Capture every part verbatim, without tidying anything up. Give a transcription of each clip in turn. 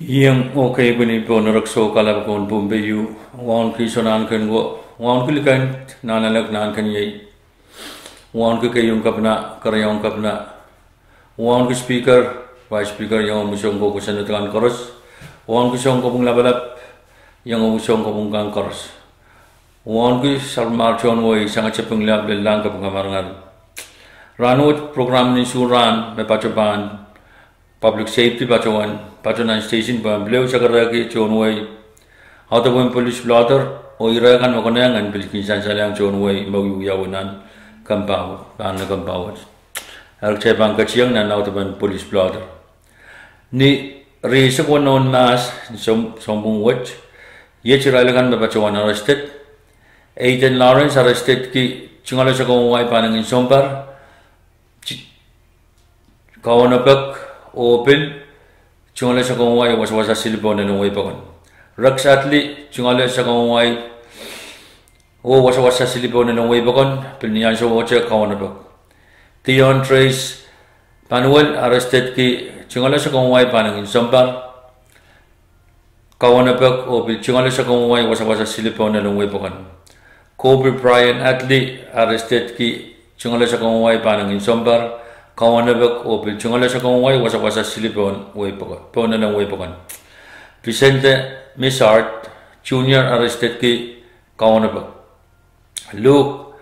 Iang oh keipweni pohn erekiso kalap ong Pohnpei, wauneki soun ahnsou ko, wauneki likan, nan alek nan keniei, wauneki keieun kepina, keriaun kepina, wauneki Speaker, Vice Speaker, iang omwi sounkopwung, Senate kan koaros, wauneki sounkopwung lapalap, iang omwi sounkopwung kan koaros, wauneki sapwellimar tohn wehi sang tepin lap lel lahng kaping kamarangar. Rahnwet program ni suh rahn me patohwan Public Safety patohwan, patohwan station pahn pil ehu sakarehki tohn wehi audepen police blotter, oh ire kan me konehng en pil kin sansalehng tohn wehi me wiawi nan compound, nan compound. Eri kitail pahn ketieng nan audepen police blotter. Ni rieisek weneu en Mahs, soun, sounpwong wet, iet irail kan me patohwan arrested. Aiden Lawrence arrestedki tungoale sakau en wai pahnangin sounpar, kaunopak oh pil tungoale sakau en wai wasawasa sili pohn elen wehi pokon. Rex Atli tungoale sakau en wai oh wasawasa sili pohn elen wehi pokon, pil ni ansowohte kaunopak. Theon Trace Panuel arrestedki tungoale sakau en wai pahnangin sounpar, kaunopak oh pil tungoale sakau en wai wasawasa sili pohn elen wehi pokon. Kobe Brian Atli arrestedki tungoale sakau en wai pahnangin sounpar, kaunopak oh pil tungoale sakau en wai wasawasa sili pohn elen wehi pokon. Vicente Missart Junior arrestedki kaunopak. Luke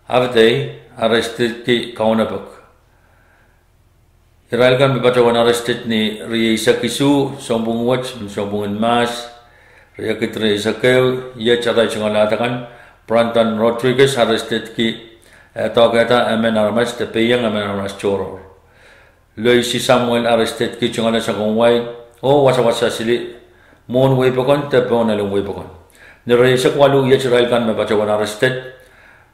Avedei arrestedki kaunopak. Irail kan me patohwan arrested ni rieisek isuh sounpwong wet, sounpwong en Mahs, riekid rieisek ehu, iet arail tungoalahda kan: Brandon Rodriguez arrestedki, eh, doadoahk emen aramas de peiong emen aramas tohrohr. Loisi Samuel arrestedki tungoale sakau en wai oh wasawasa sili mwohn wehi pokon de pohn elen wehi pokon. Ni rieisek waluh, iet irail kan me patohwan arrested: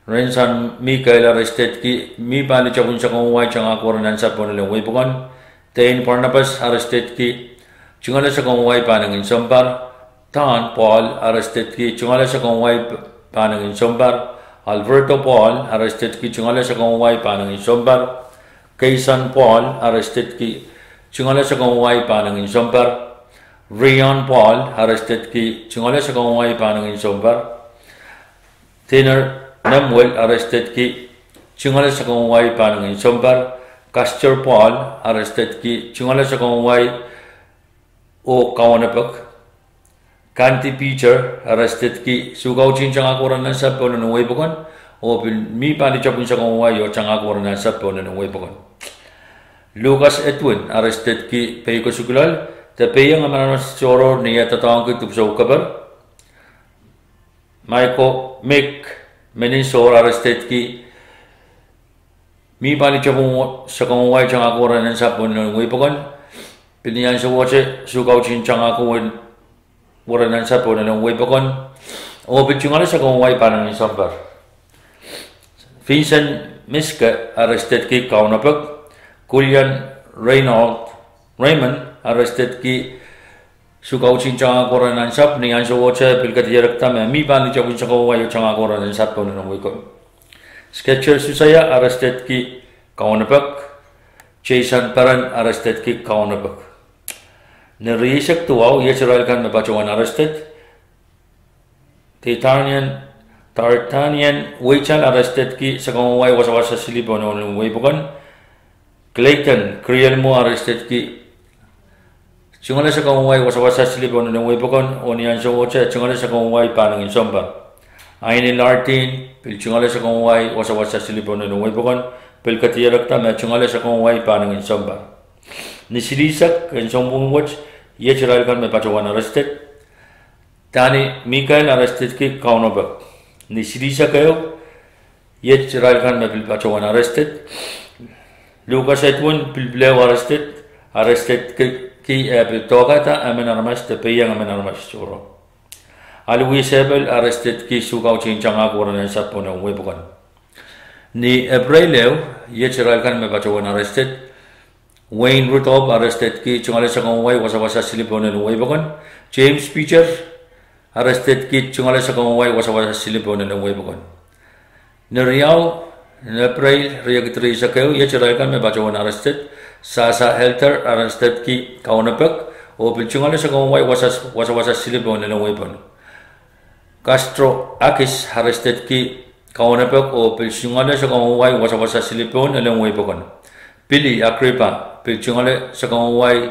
Renson Mikael arrestedki, mi pali tepin sakau en wai tangahki were nansapw pohn elen wehi pokon. Dane Barnabas arrestedki, tungoale sakau en wai pahnangin sounpar. Don Paul arrestedki, tungoale sakau en wai pahnangin sounpar. Alberto Paul arrestedki, tungoale sakau en wai pahnangin sounpar. Kayson Paul arrestedki, tungoale sakau en wai pahnangin sounpar. Rion Paul arrestedki, tungoale sakau en wai pahnangin sounpar. Dinner Nemuel arrestedki, tungoale sakau en wai pahnangin sounpar. Castor Paul arrestedki, tungoale sakau en wai oh kaunopak. Candy Peter arrestedki, sukautin tangahki were nansapw pohn elen wehi pokon, oh pil mi pali tepin sakau en wai oh tangahki were nansapw pohn elen wehi pokon. Lucas Edwin arrestedki, pei koasoandi de peiong emen aramas tohrohr ni eh doadoahngki dipwisou keper. Michael Mick Meninsor arrestedki, mi pali tepin sakau en wai tangahki were nansapw pohn elen wehi pokon, pil ni ansowohte sukautin tangahki were nansapw pohn elen wehi pokon, oh pil tungoale sakau en wai pahnangin sounpar. Vincent Miske arrestedki, kaunopak. Kulian Reynold Raymond arrestedki, sukautin tangahki were nansapw, ni ansowohte pil kadierekda me mi pali tepin sakau en wai oh tangahki were nansapw pohn elen wehi pokon. Sketcher Susaia arrestedki, kaunopak. Jason Peran arrestedki, kaunopak. Ni rieisek duwau, iet irail kan me patohwan arrested: Dardanian, Dardanian Weitel arrestedki, sakau en wai wasawasa sili pohn elen wehi pokon. Clayton Krielmo arrestedki, tungoale sakau en wai wasawasa sili pohn elen wehi pokon, oh ni ansowohte tungoale sakau en wai pahnangin sounpar. Aini Lardin, pil tungoale sakau en wai wasawasa sili pohn elen wehi pokon, pil kadierekda me tungoale sakau en wai pahnangin sounpar. Ni silihsek en sounpwong wet, iet irail kan me patohwan arrested: Danny Mikael arrestedki, kaunopak. Ni silihsek ehu, iet irail kan me pil patohwan arrested: Lucas Edwin, pil pil ehu arrested, arrestedki, eh pil doadoahngkihda emen aramas de peiong emen aramas tohrohr. Alois Ebel arrestedki, sukautin tangahki were nansapw pohn elen wehi pokon. Ni Epreil ehu, iet irail kan me patohwan arrested: Wayne Rudolph arrestedki, tungoale sakau en wai wasawasa sili pohn elen wehi pokon. James Peter arrestedki, tungoale sakau en wai wasawasa sili pohn elen wehi pokon. Ni riau en Epreil, riekid rieisek ehu, iet irail kan me patohwan arrested: Sasa Helter arrestedki, kaunopak, oh pil tungoale sakau en wai wasawasa silipoun elen weipokon. Castro Akis arrestedki kaunopek oh pil tungoale sakau en wai wasawasa silipoun elen weipokon. Billy Agrippa pil tungoale sakau en wai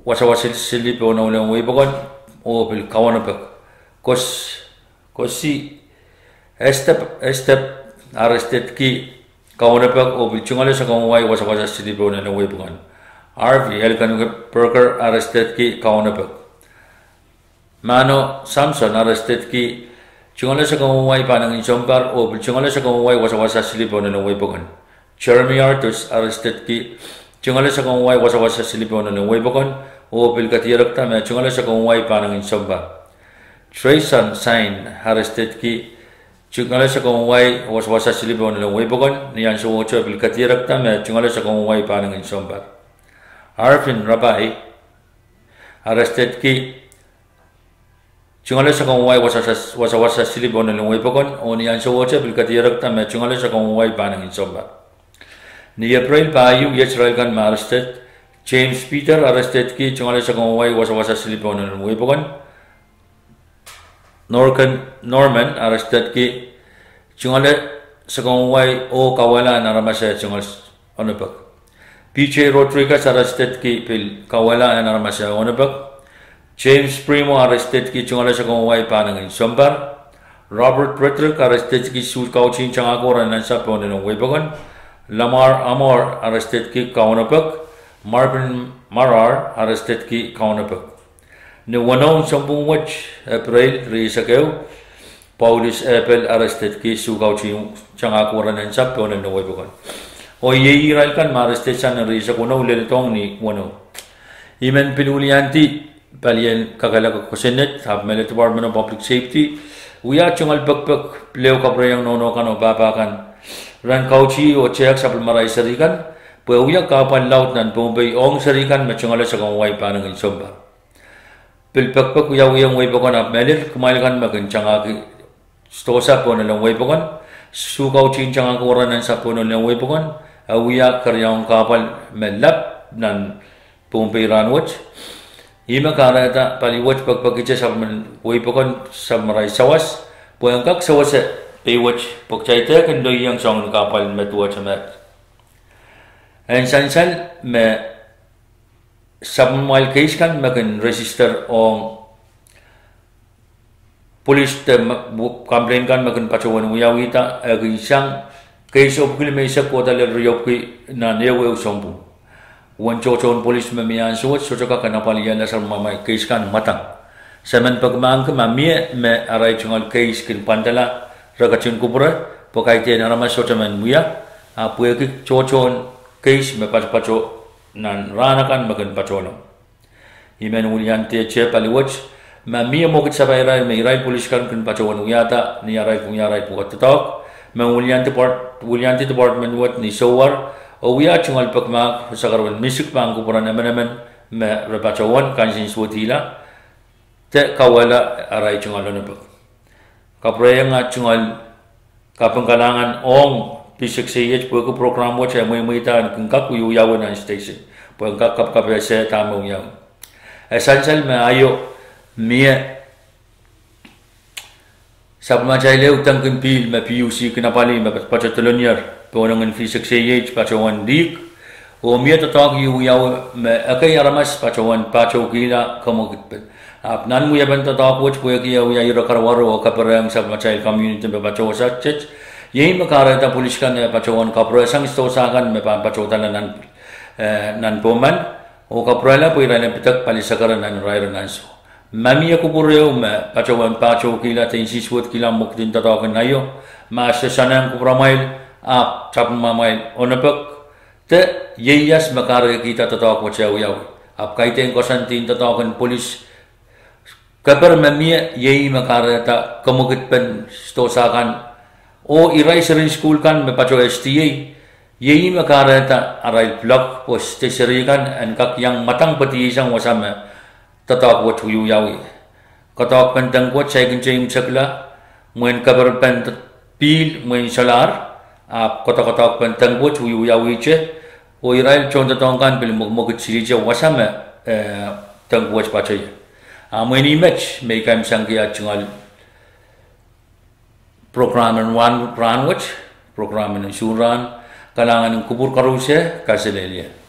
wasawasa silipoun elen weipokon oh pil kaunopek. Kosi Estep arrestedki kaunopek oh pil tungoale sakau en wai wasawasa silipoun elen weipokon. Harvey Elkenberger arrestedki kaunopek. Mano Samson arrestedki tungoale sakau en wai pahnengin sounpar oh pil tungoale sakau en wai wasawasa silipoun elen weipokon. Jeremy Artus arrestedki tungoale sakau en wai wasawasa silipoun elen weipokon oh pil kadirekda me tungoale sakau en wai pahnengin sounpar. Treyson Sain arrestedki tungoale sakau en wai wasawasa silipoun elen weipokon ni ansowohte pil kadirekda me tungoale sakau en wai pahnengin sounpar. Arvin Rabai arrestedki tungoale sakau en wai wasawasa silipoun elen weipokon oh ni ansowohte pil kadirekda me tungoale sakau en wai pahnengin sounpar. Ni Epreil pahieu iet irail kan me arrested: James Peter arrestedki tungoale sakau en wai wasawasa silipoun elen weipokon. Norman arrestedki tungoale sakau en wai oh kauwehla en aramas eh tungoale onopek. P J Rodriguez arrestedki pil kauwehla en aramas eh onopek. James Primo arrestedki tungoale sakau en wai pahnengin sounpar. Robert Frederick arrestedki suh kautihn tangahko ren ansou pohn elen weipokon. Lamar Amor arrestedki kaunopek. Marvin Marar arrestedki kaunopek. Ni weneu sounpwong wet, Epreil rieisek ehu, Paulus Epel arrestedki suh kautihn tangahko ren ansou pohn elen weipokon. Oh iei irail kan me arrested sang rieisek weneu leledohng ni weneu. I men pil wiliandi palien kakehlaka kosonned ahpw mehlel Department of Public Safety wia tungoal pekpek, pil ehu kapwurehiong nohno kan oh pahpa kan ren kautih oh tehk sapwellimarail seri kan pwe wia kahpwal laud nan Pohnpei ong seri kan me tungoale sakau en wai pahnengin sounpar. Pil pekpek wiawihong weipokon ahpw mehlel kumwail kan me kin tangahki sdohsa pohn elen weipokon, suh kautihn tangahko ren ansou pohn elen weipokon, e wia keriaun kahpwal me lap nan Pohnpei rahnwet. Ihme kahrehda pali wet pekpekihte sapwellimen weipokon, sapwellimarail sawas, pwehn kak sewese pei wet pwe kitail dehr kin loieng soangen kahpwal me duwehte met. En sansal me sapwellimamwail keis kan me kin register ong police de, complaint kan me kin patohwen wiawihda e kin sang keis epwiki limeisek kohda lel riepwiki nan ehu ehu sounpwong. Uwen tohtohn police me mie ansou wet sohte kak en apwalihala sapwellimamwail keis kan mwadang. Se men pekimahkki ma mie me arail tungoal keis kin pwandala, re ketin kupwure pwe kaidehn aramas sohte men wia, ahpw pwehki tohtohn keis me patopato nan rahn akan me kin patohlong. I men wiliandi pali wet ma mie mwekid sapairail me irail police kan kin patohwen wiahda ni arail, arail pwukat doadoahk, men wiliandi department wet ni sohwar oh wia tungoal pekimahk sakaramen misik pahn kupwuren emenemen me re patohwen kansensuwedihla de kauwehla arail tungoal onopek. Kapwurehiong tungoal kaping kalahngan ong P six A H pwehki program wet e mweimweida en kin kak wiewiawi nan station pwehn kak kapkapehsehda me wiawi. E sansal me aio mie sapwellimatail ehu dengkin pihl me P U C kin apwalih me patopato dolonier pohnengen P six A H patohwen lihk, oh mie doadoahk wiewiawi me ekei aramas patohwen patohkihla kamwekidpen. Ahpw nan wiepen doadoahk wet pwehki e wia ire karuwaru oh kaperen sapwellimatail community me patohsang, iei me kahrehda police kan e patohwen kapwuresang sdohsa kan me pahn patohdala nan Bowman oh kapwurehla pwe irail en pidek pali sekere nan irair en ansou. Ma mie kupwur ehu me patohwen patohkihla de nsensuwedkihla mwekid en doadoahk en aio, ma sohte soanehng kupwuramwail ahpw sapwellimamwail onopek, de ieias me kahrehkihda doadoahk wet e wiawi. Ahpw kaidehn koasoandi en doadoahk en police, keper me mie iei me kahrehda kamwekidpen sdohsa kan oh irail seri en sukuhl kan me patoh S D A, iei me kahrehda arail block pwe seri kan en kak iang mwadang pwe dihsang wasa me doadoahk wet wiewiawi. Doadoahkpen dengek wet saikinte imwisekla mwein keperpen pihl mwein solahr, ahpw doadoahkpen dengek wet wiewiawihte, oh irail tohndoadoahk kan pil mwekimwekid silihte wasa me, eh, Deng wet patohie. A mwein met me I kin sang kiht tungoal program en rahn wet, program en nsunrahn, kalahngan en kupwur koaros, kaselehlie.